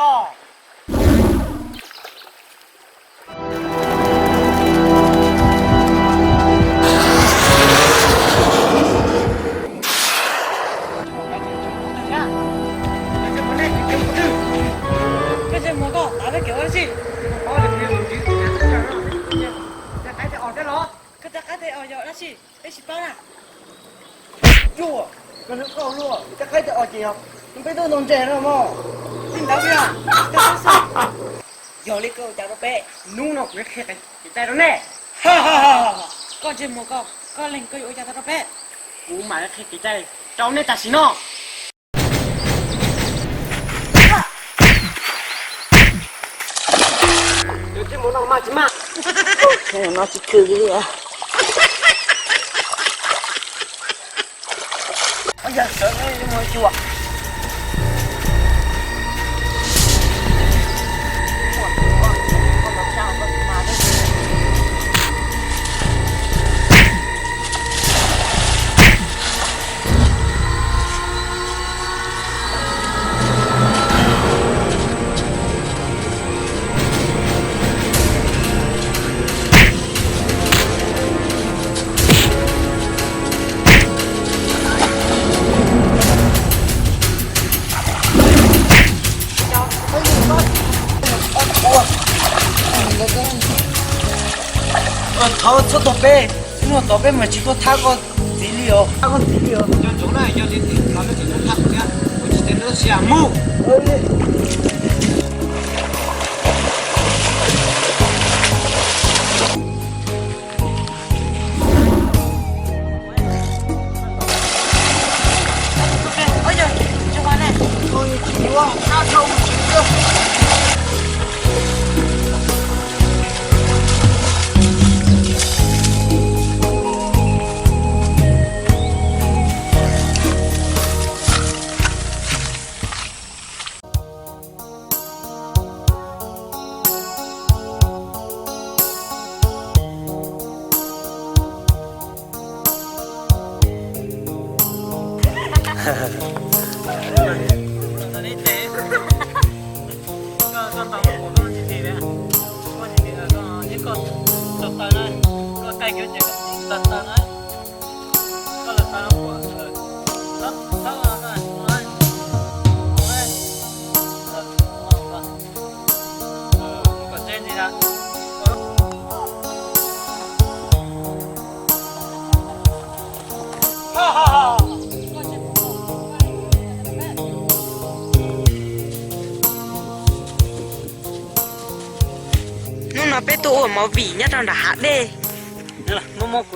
Koj ntsej muag koj, tav peb kev ua dab tsi? Koj tej qaib tej os yog dab tsi? Peb tsis paub na. Koj hnub koj luaj, tej qaib tej os ces yog peb tuaj ntaus ntses no mog. Li ntawd yog, yog li koj ua cas rau peb, hnub no kuv yuav qhia kev cai rau nej. Koj ntsej muag koj, koj lees koj yuav ua cas tau rau peb? Kuv mam li qhia kev cai rau nej tam sim no. Tus ntsej muag no mas tsis mag. No tsis khw li. Yog sawv mus xyuas. Thov txhob tos peb, hnub no tos peb mas tsis tuaj thab koj ntxiv li os, thab koj ntxiv li os. Cov ntsoov na, yog li los nej tsis tuaj thab kuv thiab, kuv tsis teb lub sij hawm mus. Hnub no peb tuaj ua movie nyob rau nram hav dej. Muaj muaj kuv